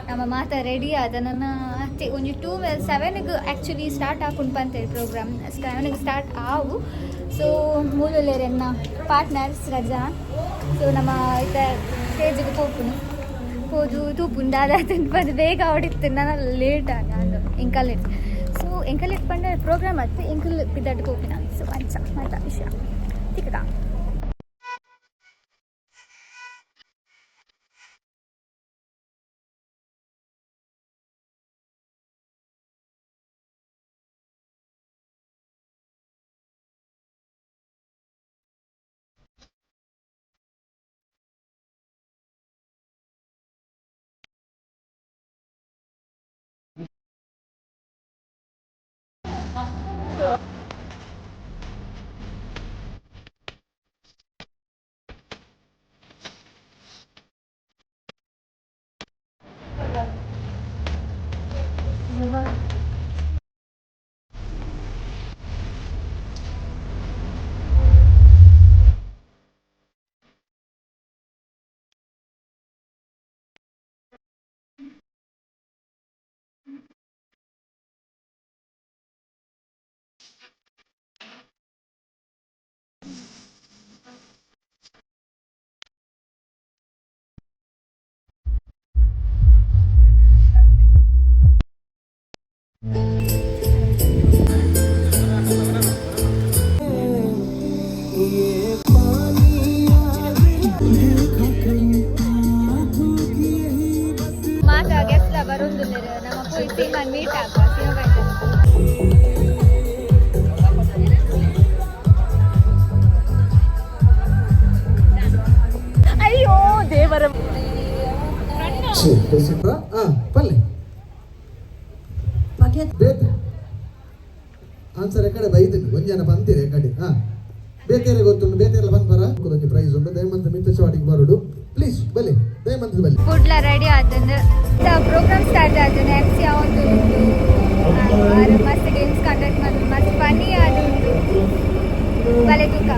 ನಮ್ಮ ಮಾತ ರೆಡಿ ಆದ ನನ್ನ ಅತ್ತೆ ಒಂಜಿ 2 7ಗೆ ಆ್ಯಕ್ಚುಲಿ ಸ್ಟಾರ್ಟ್ ಆಪುಂಡು ಪಂತೇಳಿ ಪ್ರೋಗ್ರಾಮ್ 7ಗೆ ಸ್ಟಾರ್ಟ್ ಆವು. ಸೊ ಮೂಲುಲ್ಲೇರೆನ್ನ ಪಾರ್ಟ್ನರ್ಸ್ ರಜಾ. ಸೊ ನಮ್ಮ ಇತ್ತ ಸ್ಟೇಜಿಗೆ ಪೋಪುನು ಪೋದು ತೂಪುಂಡು ದಾದ ತಿನ್ಪದು ಬೇಗ ಹೊಡಿತ್ತು. ನಾನು ಲೇಟ್ ಆಗ ಎಂಕಲ್ ಲೇಟ್. ಸೊ ಎಂಕಲ್ ಲೇಟ್ ಪಂಡ ಪ್ರೋಗ್ರಾಮ್ ಆಯ್ತು, ಎಂಕಲ್ ಪಿದಡ್ಡು ಪೋಪಿನ. ಸೊ ಅಂಚ ಮಾತ ವಿಷಯ ತಿಕ್ಕದ. ಮಾತ ಗೆಸ್ಲ ಬರೊಂದುಲ್ಲೆರ್, ನಮ್ಮ ಪೋಯಿ ಸೀಮನ್ ಮೀಟ್ ಆಗುವ. ಸೀಮಾ ಬೈತ. ಅಯ್ಯೋ ದೇವರ. ಪಲ್ಲೆ ಬೇತೆ ಆನ್ಸರ್ ಎಕಡೆ ಬೈದು ಒಂಜನ ಬಂತೀರಿ ಎಕಡೆ. ಹಾ, ಬೇತೇರೆ ಗೊತ್ತುಂಟು, ಬೇತೆಲ್ಲ ಬಂದ್ ಬರ. ಒಂಜಿ ಪ್ರೈಸ್ ಉಂಟು. ದಯಮಂತ್ ಮಿತ್ತ ಚವಾಡಿಗೆ ಬರುಡು ಪ್ಲೀಸ್. ಬಲೆ ದಯಮಂತ್ ಬಲೆ. ಫುಡ್ಲ ರೆಡಿ ಆತಂದು ಪ್ರೋಗ್ರಾಮ್ ಸ್ಟಾರ್ಟ್ ಆತಂದು. ಎಮ್ ಸಿ ಆವೊಂದು ಉಂಟು. ಆರು ಮಸ್ತ್ ಗೇಮ್ಸ್ ಕಂಡಕ್ಟ್ ಮಾಡಿ ಮಸ್ತ್ ಫನ್ನಿ ಆದುಂಟು. ಬಲೆ ತೂಕ.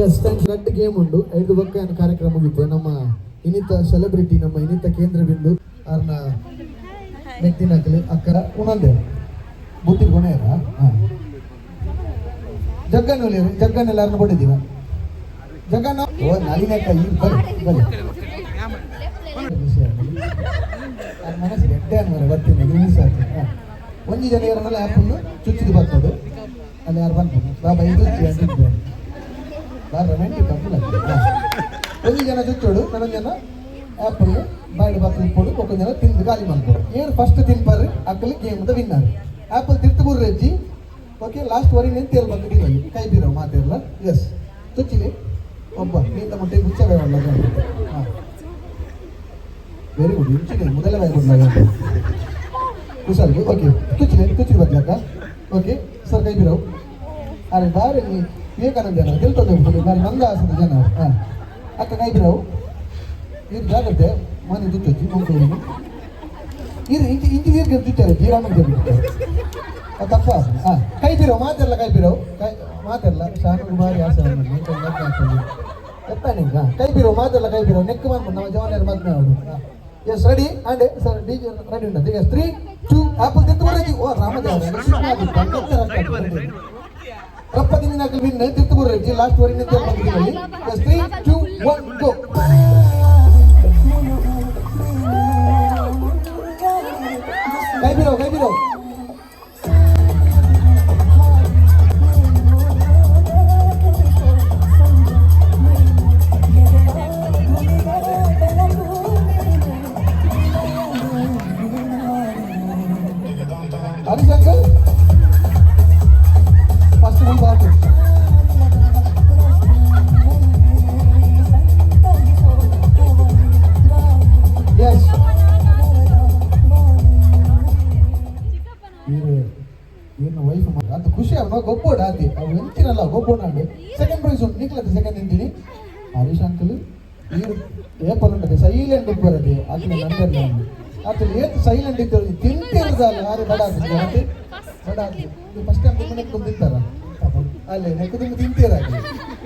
Yes, thank you. ರಡ್ಡ್ ಗೇಮ್ ಉಂಡು. ಐದು ಬೊಕ್ಕ ಏನು ಕಾರ್ಯಕ್ರಮ ಮುಗಿತು. ನಮ್ಮ ಇನ್ನಿತ ಸೆಲೆಬ್ರಿಟಿ, ನಮ್ಮ ಇನ್ನಿತ ಕೇಂದ್ರ ಬಿಂದು ಅರ್ನ ಮೆತ್ತಿನಕಲಿ ಅಕ್ಕರ ಉಣಂದೆ ಬುದ್ಧಿ ಕೊನೆಯರ. ಹಾಂ, ಜಗ್ಗನ ಒಲಿಯರು, ಜಗ್ಗನ ಎಲ್ಲಾರನ್ನ ಕೊಟ್ಟಿದ್ದೀವ. ಜಗ್ಗನ ಓ ನಳಿನಕ್ಕ ಈ ಬಲೆ ಬಲೆ. ಮನಸ್ಸಿಗೆ ಎಡ್ಡೆ ಅನ್ವರೆ ಬರ್ತೀನಿ ಮಿಸ್ ಆಯ್ತು. ಹಾಂ, ಒಂಜಿ ಜನ ಏರನ್ನೆಲ್ಲ ಆ್ಯಪನ್ನು ಚುಚ್ಚಿದು ಬರ್ತದೆ. ಅಲ್ಲಿ ಯಾರು ಬಂತು ಬಾಬಾ ಇದು ಚುಚ್ಚಿ ಅಂತ. ಬಾರಿ ರೊಮ್ಯಾಂಟಿಕ್ ಕಪ್ಪಲ್. ಒಂಜಿ ಜನ ಚುಚ್ಚೋಡು, ನನೊಂದು ಜನ ಆ್ಯಪಲ್ ಬಾಯಿಡ್ ಬರ್ತದೆ ಕೊಡು. ಒಕ್ಕೊಂದು ಜನ ತಿಂದು ಖಾಲಿ ಮಾಡ್ಕೊಡು. ಏನು ಫಸ್ಟ್ ತಿನ್ಪಾರು ಅಕ್ಕಲಿ ಗೇಮ್ದ ವಿನ್ನರ್. ಆ್ಯಪಲ್ ತಿರ್ತು ಬುರ್ರೆಜ್ಜಿ. ಓಕೆ, ಲಾಸ್ಟ್ ವರಿ ನಿಂತೇಲ್ ಬಂದು ತಿನ್ನಲಿ. ಕೈ ಬೀರೋ ಮಾತಿರಲ್ಲ. ಎಸ್, ಚುಚ್ಚಿಲಿ ಒಬ್ಬ ನೀಂತ ಮುಟ್ಟೆ ಗುಚ್ಚವೇ. ಹಾಂ, ವೆರಿ ಗುಡ್. ಇಂಚಿಗೆ ಮೊದಲೇ ಬಾಯ್ ಕುಶಾಲ್ಗೆ. ಓಕೆ, ತುಚ್ಚಿಲೆ ತುಚ್ಚಿಗೆ ಬದ್ಲಾಕ. ಓಕೆ ಸರ್, ಕೈ ಬಿರವು. ಅರೆ ಬಾರಿ ನೀ ವಿವೇಕಾನಂದ ಜನ ತಿಳ್ತದೆ, ಬಾರಿ ಮಂದ ಆಸದ ಜನ. ಹಾಂ, ಅಕ್ಕ ಕೈ ಬಿರವು. ಇದು ಜಾಗ್ರತೆ, ಮನೆ ತುಚ್ಚಿ ಮುಂದೆ. ಇದು ಇಂಚಿ ಇಂಚಿ ದೀರ್ಘ ತುಚ್ಚಾರೆ ಜೀರಾಮಿಗೆ ತಪ್ಪ. ಹಾಂ, ಕೈ ಬಿರವು ಮಾತೆಲ್ಲ, ಕೈ ಬಿರವು ಕೈ ಮಾತೆಲ್ಲ. ಶಾನು ಬಾರಿ ಆಸೆ ಎತ್ತಾನೆ. ಕೈ ಬಿರವು ಮಾತೆಲ್ಲ, ಕೈ ಬಿರವು. ನೆಕ್ ಮಾಡ್ಕೊಂಡು ನಮ್ಮ ಜವಾನಿಯರು ಮದ್ವೆ ಅವಳು. S, ready and sir DJ ready ಉಂಟು. ಎಸ್, 3 2 ಆಪಲ್ ತಿಂತು ಬರಜಿ. ಓ ರಾಮದೇವ, ರಪ್ಪ ತಿಂದಿನ ವಿನ್. ತಿರ್ತು ಬರಜಿ ಲಾಸ್ಟ್ ವರಿ ನಿಂತ. ಎಸ್, 3 2 1 ಗೋ. ಕೈ ಬಿರೋ, ಕೈ ಬಿರೋ. ಹರಿಶಂಕರ್ ಫಸ್ಟ್ ಮುಂದೆ ಬಾಕು. ಎಸ್, ಇವರು ಏನು ವೈಫ್ ಅದು ಖುಷಿ ಅಲ್ವಾ? ಗೊಬ್ಬೋಡ ಅದೇ ಅವು ಎಂಚಿನಲ್ಲ ಗೊಬ್ಬೋಡ. ಸೆಕೆಂಡ್ ಪ್ರೈಸ್ ಉಂಟು ನಿಕ್ಲತ್ತೆ. ಸೆಕೆಂಡ್ ತಿಂತೀನಿ. ಹರೀಶ್ ಅಂಕಲ್ ಈರು ಏಪಲ್ ಉಂಟದೆ ಸೈಲೆಂಟ್ ಬರದೆ ಅಕ್ಲೆ ನಂಬರ್. ಅಕ್ಲೆ ಏತ್ ಸೈಲೆಂಟ್ ಇತ್ತು ತಿಂತಿರ್ದಲ್ಲ. ಆರೆ ಬಡ ಆಗ್ತದೆ, ಬಡ ಆಗ್ತದೆ. ಫಸ್ಟ್ ಟೈಮ್ ನಿಮ್ಮ ನೆಕ್ಕು ತಿಂತಾರ ಅಲ್ಲೇ ನೆಕ್ಕು ತುಂಬ ತಿಂತೀರ.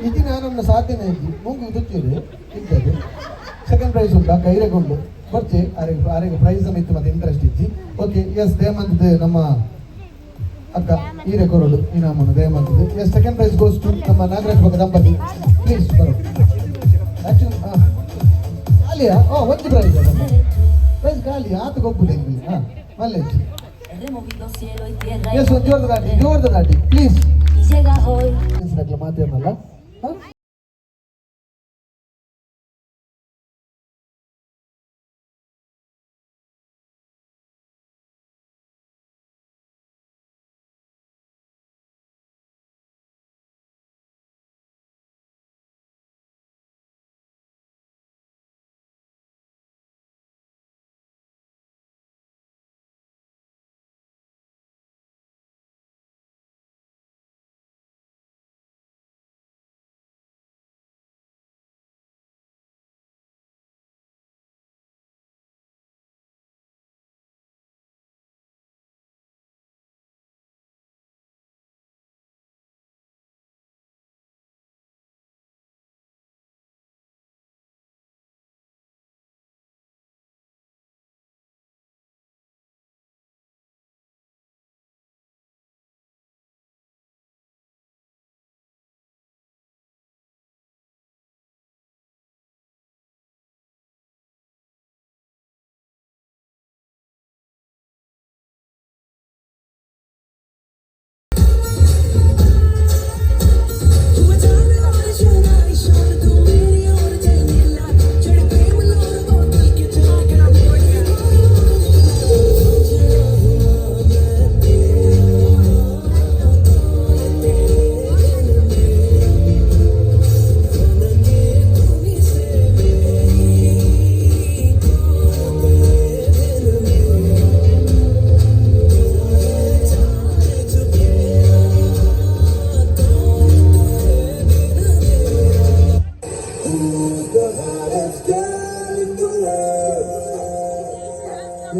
ಇದು ನಾನೊಂದು ಸಾಧ್ಯನೇ ಇದ್ದಿ ಮುಂಗು ತುಚ್ಚಿರು ತಿಂತದೆ. ಸೆಕೆಂಡ್ ಪ್ರೈಸ್ ಉಂಟಾ ಕೈರೆಗೊಂಡು. ಬರ್ಚೆ ಆರೆಗ್ ಆರೆಗ್ ಪ್ರೈಸ್ ಮಿತ್ತು ಮತ್ತೆ ಇಂಟ್ರೆಸ್ಟ್ ಇಜ್ಜಿ. ಓಕೆ, ಎಸ್, ದಯಮಂತದ ನಮ್ಮ ಅಕ್ಕ ಈರೆ ಕೊರಡು ಇನಾಮನು ದಯಮಂತದ್ದು. Yes, second prize goes to ನಮ್ಮ ನಾಗರಾಜ್ ಬೊಕ್ಕ ದಂಪತಿ. ಪ್ಲೀಸ್ ಬರೋ. ಆಕ್ಚುಲಿ ಖಾಲಿಯಾ? ಓ, ಒಂದು ಪ್ರೈಸ್, ಪ್ರೈಸ್ ಖಾಲಿ ಆತ ಗೊಬ್ಬುದು ಹೆಂಗೆ? ಹಾಂ, ಮಲ್ಲೇಜ್. Removido cielo y tierra S, ಒಂದು ಜೋರದ ದಾಟಿ, ಜೋರದ ದಾಟಿ ಪ್ಲೀಸ್. Y llega hoy. ಮಾತೇನಲ್ಲ. ಹಾಂ.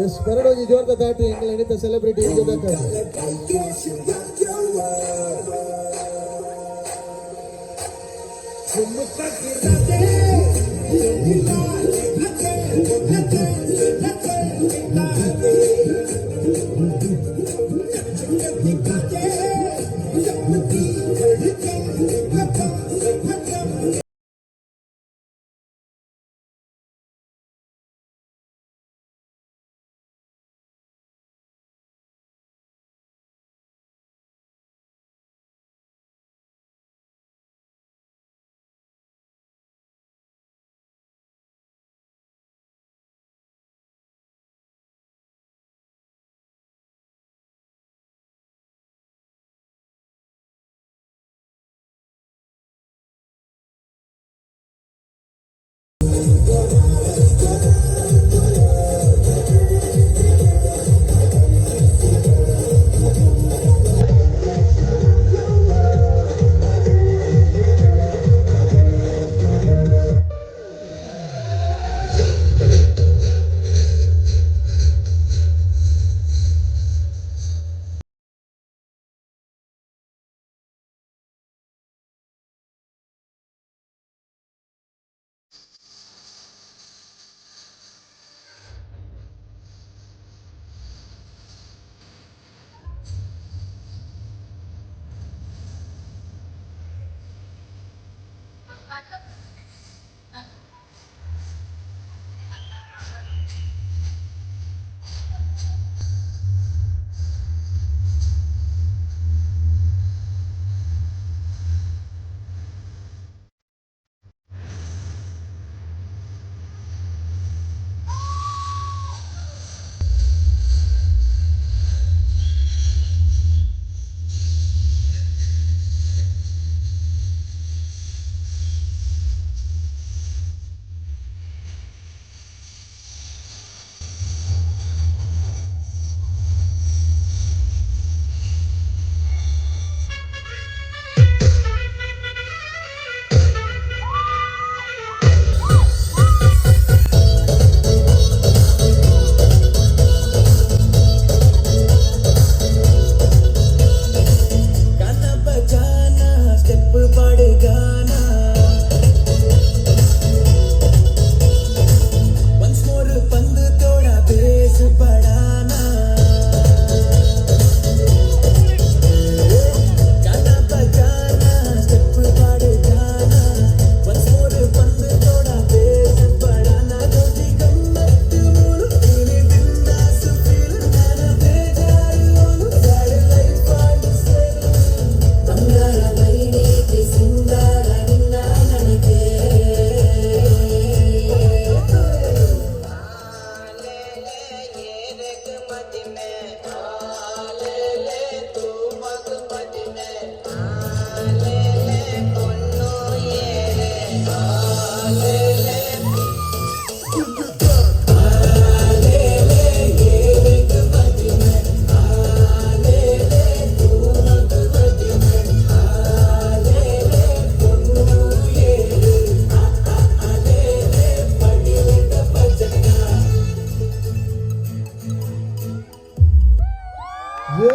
ಎಸ್, ಕರಡೋಜಿ ಜೋರ್ದ ದಾಟಿ ಎಂಗಲ ಎಣಿತ ಸೆಲೆಬ್ರಿಟಿ.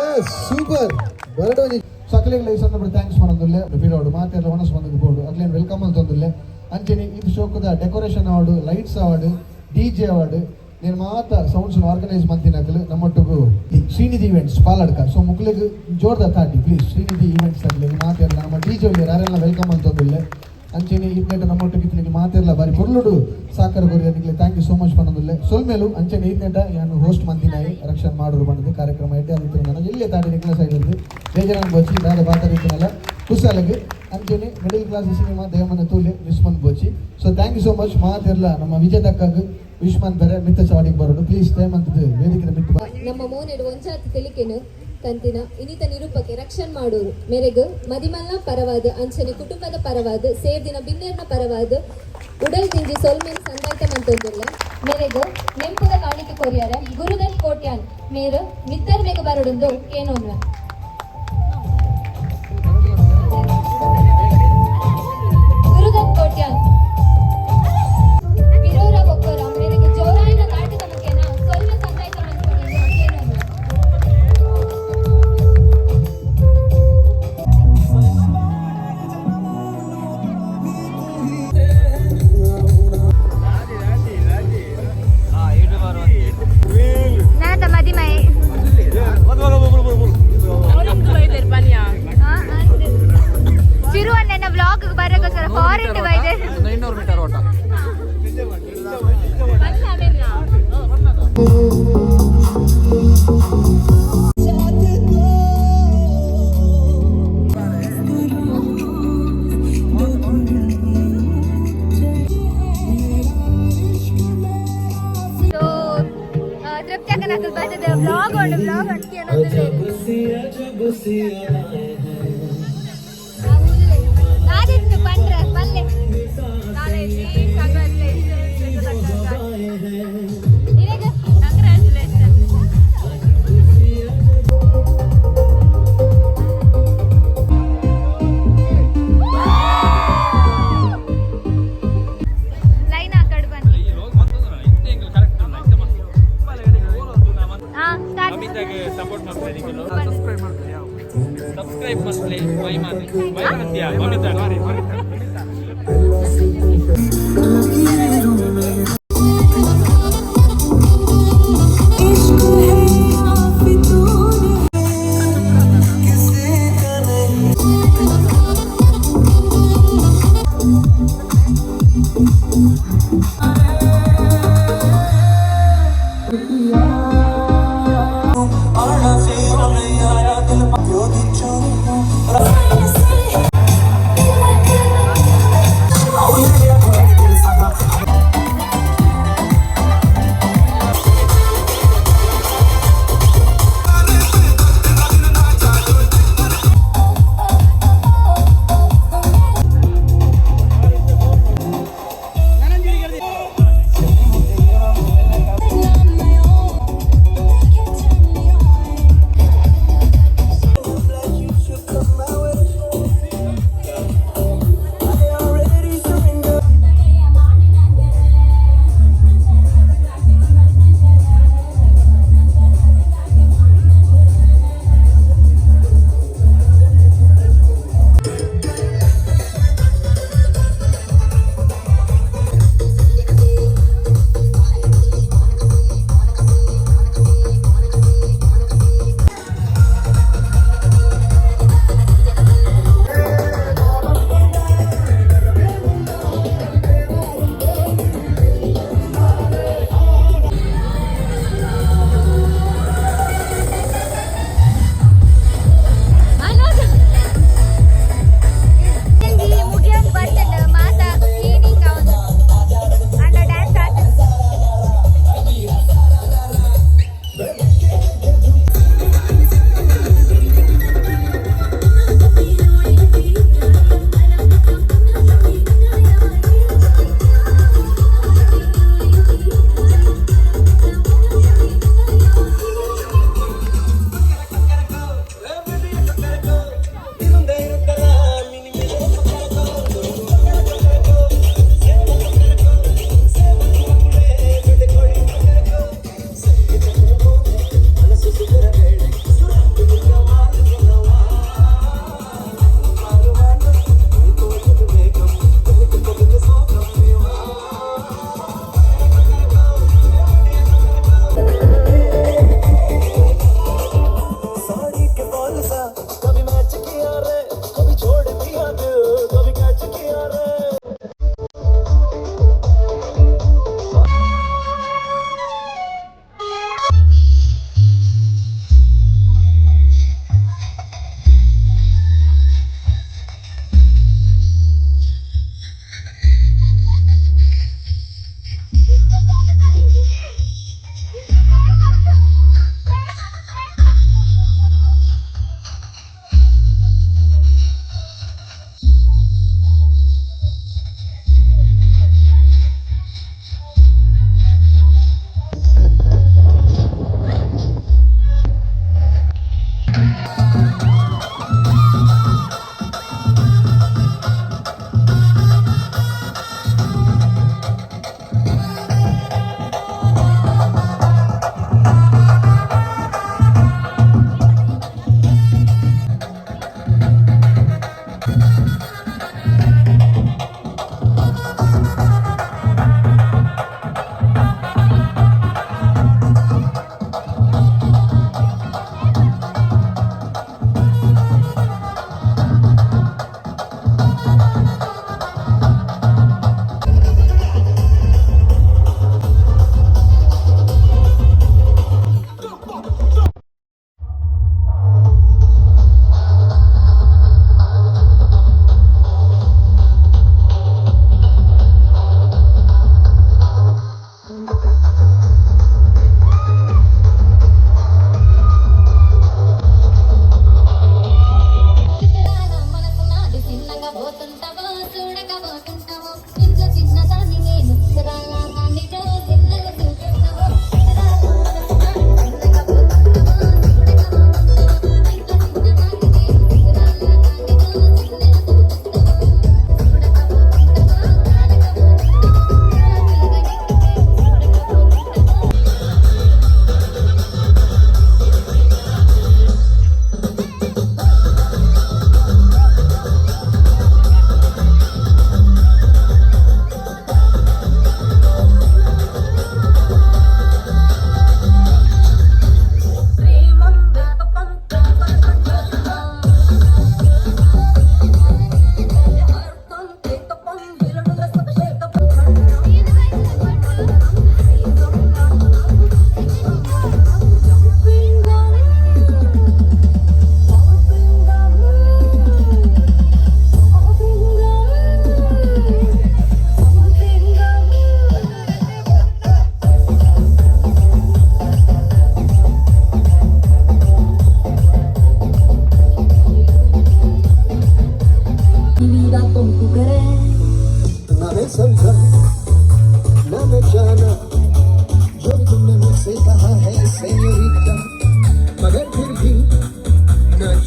ಎಸ್ ಸೂಪರ್ ಬರಡೋಜಿ ಸಕಲೆಗ್ ಈ ಸಂದರ್ಭ thanks ಮಾಡೋದಿಲ್ಲ ಬೀರೋಡು ಮಾತೆಲ್ಲ ಮನಸ್ಸು ಬಂದಕ್ಕೆ ಬೋಡು ಅಕ್ಲೇನು welcome ಅಂತಂದಿಲ್ಲ. ಅಂಚೆನೆ ಇದು ಶೋಕದ decoration award, lights award, DJ award, నేను ಮಾತ ಸೌಂಡ್ಸ್ ಆರ್ಗನೈಸ್ ಮಂತಿನಕಲು ನಮ್ಮೊಟ್ಟಿಗೂ ಶ್ರೀನಿಧಿ ಇವೆಂಟ್ಸ್ ಪಾಲಡ್ಕ. ಸೊ ಮುಕ್ಲೆಗ್ ಜೋರ್ದ ತಾಟಿ ಪ್ಲೀಸ್. ಶ್ರೀನಿಧಿ ಇವೆಂಟ್ಸ್ ಅಕ್ಲೆಗ್ ಮಾತೆಲ್ಲ ನಮ್ಮ ಡಿಜೆ ಯಾರೆಲ್ಲ welcome ಅಂತಂದಿಲ್ಲ. ಅಂಚೆನೆ ಇತ್ನೆಟ ನಮ್ಮೊಟ್ಟಿಗೆ ಇತ್ನಿಗೆ ಮಾತೆಲ್ಲ ಬಾರಿ ಪೊರ್ಲುಡು ಸಾಕರ ಗೊರಿಯ ನಿಕ್ಲೆ thank you so much ಪನ್ನೊಂದುಲ್ಲೆ ಸೊಲ್ಮೇಲು. ಅಂಚೆನೆ ಇತ್ನೆಟ ಯಾನು ಹೋಸ್ಟ್ ಮಂತಿನಾಯಿ ರಕ್ಷಣ್ ಮಾಡೋರು ಬಂದದ್ದು ಕಾರ್ಯಕ್ರಮ ಎಡ್ಡೆ ಆದಿತ್ತು. ನಾನು ಇಲ್ಲೇ ತಾಟಿ ನಿಕ್ಲ ಸೈಡ್ ಇದ್ದು ಬೇಜಾರಾನ್ ಬೋಚಿ ದಾದ ಬಾತರಿತ್ತಿನಲ್ಲ ಕುಸಾಲಗೆ. ಅಂಚೆನೆ ಮಿಡಲ್ ಕ್ಲಾಸ್ ಸಿನಿಮಾ ದೇವಮನ ತೂಲೆ ಮಿಸ್ ಮಂದ್ ಬೋಚಿ. So thank you so much ಮಾತಿರ್ಲ. ನಮ್ಮ ವಿಜಯ್ ತಕ್ಕಾಗ ವಿಶ್ ಮಂತಾರೆ ಮಿತ್ತ ಚಾವಡಿಗೆ ಬರೋದು ಪ್ಲೀಸ್. ಟೈಮ್ ಅಂತದ್ದು ವೇದಿಕೆ ಮಿತ್ತ ನಮ್ಮ ಮೋನೆಡು ಒಂಜಾತಿ ತೆಲಿಕೆನು ಕಂತಿನ ಇನಿತ ನಿರೂಪಕ್ಕೆ ರಕ್ಷಣ್ ಮಾಡೋರು ಮೇರೆಗು ಮದಿಮಲ್ನ ಪರವಾದ ಅಂಚನೆ ಕುಟುಂಬದ ಪರವಾದ ಸೇರ್ದಿನ ಬಿನ್ನೇರ್ನ ಪರವಾದ ಉಡಲ್ ದಿಂಜಿ ಸೊಲ್ಮೆನ್ ಸಂದಾಯ್ತ ಮಂತೊಂದಿಲ್ಲ. ಮೇರೆಗು ನೆಂಪುದ ಕಾಣಿಕೆ ಕೊರಿಯರ ಗುರುದತ್ ಕೋಟ್ಯಾನ್ ಮೇರು ಮಿತ್ತರ್ ಮೇಗು ಬರಡುಂದು ಕೇನೋನ್ವ. ಗುರುದತ್ ಕೋಟ್ಯಾನ್ ವಿರೋರ ಬೊಕ್ಕೋರ ಮೇರೆಗೆ ಜೋರಾಯಿನ ನಾಟಕ ಮುಖೇನ ಸೊಲ್ಮೆ ಸಂದಾಯ್ತ ಮಂತೊಂದು ಕೇನೋನ್ವ. ನಾನತ ಮದಿಮೈ. ಚಿರು ಅಣ್ಣ ವ್ಲಾಗ್ ಬರೋಕ್ಕೋಸ್ಕರ ಫಾರಿನ್ ಬೈದೆ. 200 ಮೀಟರ್ ಓಟ. ಸೊ ತೃಪ್ತಿ ಅಕ್ಕನ ಬರ್ತದೆ ವ್ಲಾಗ್ ಉಂಡು ವ್ಲಾಗ್ ನಾದಿತ್ತು ಪಂಡ್ರ ಪಲ್ಲೆ. ಇರೆಗ್ ಕಂಗ್ರಾಚುಲೇಷನ್. ಲೈನ್ ಆ ಕಡೆ ಬನ್ನಿ. ಹಾ, ಸ್ಟಾರ್ಟ್. ಸಪೋರ್ಟ್ ಮಾಡ್ತಾರೆ. ಸಬ್ಸ್ಕ್ರೈಬ್ ಮಾಡ್ತಾರೆ. ಸಬ್ಸ್ಕ್ರೈಬ್ ಮಾಡ್ಲಿ. ವೈ ಮಾಡಿ ವೈ ಮಾಡ್ತೀಯಾ ಮಮಿತಾ?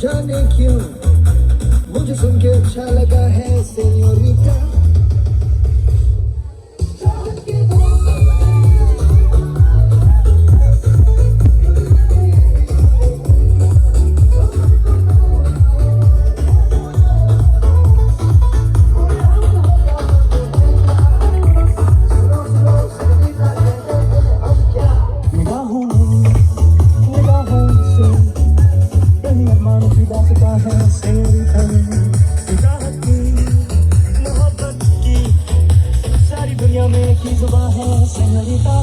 जाने क्यों मुझे सुन के अच्छा लगा है सेन्योरिटा। निगाहों में निगाहों से कहीं अरमान की दास्तां है सेन्योरिटा। चाहत की मोहब्बत की सारी दुनिया में एक ही जुबां है सेन्योरिटा।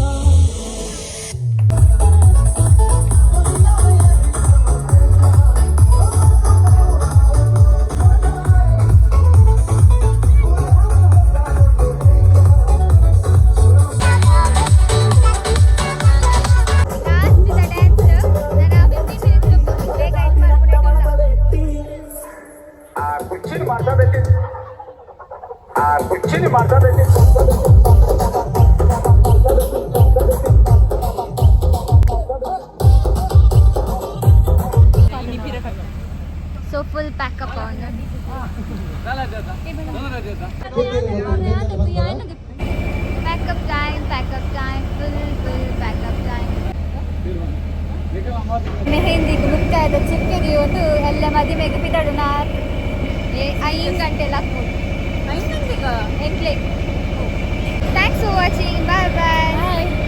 Last the dance. ನಾನು 15 ಮಿನಿಟ್ಸ್ ಬೇಗ ಎಂಡ್ ಮಾಡ್ಕೊಂಡು. ಆ ಕುರ್ಚಿని ಮಾತಾಡಲಿ. So full pack up on. Packup time, packup time, full full packup time. ಮೆಹಂದಿಗೆ ಮುಕ್ತಾಯದ ಚಿಕ್ಕದಿ ಒಂದು ಎಲ್ಲ ಮದಿಮೆಗೆ ಪಿದಾಡು ನಾರ್ 5 ಗಂಟೆ ಹಾಕ್ಬೋದು. 5 ಗಂಟೆಗ? ಎಂಟ್ಲೆ. Thanks for watching, bye bye. Bye.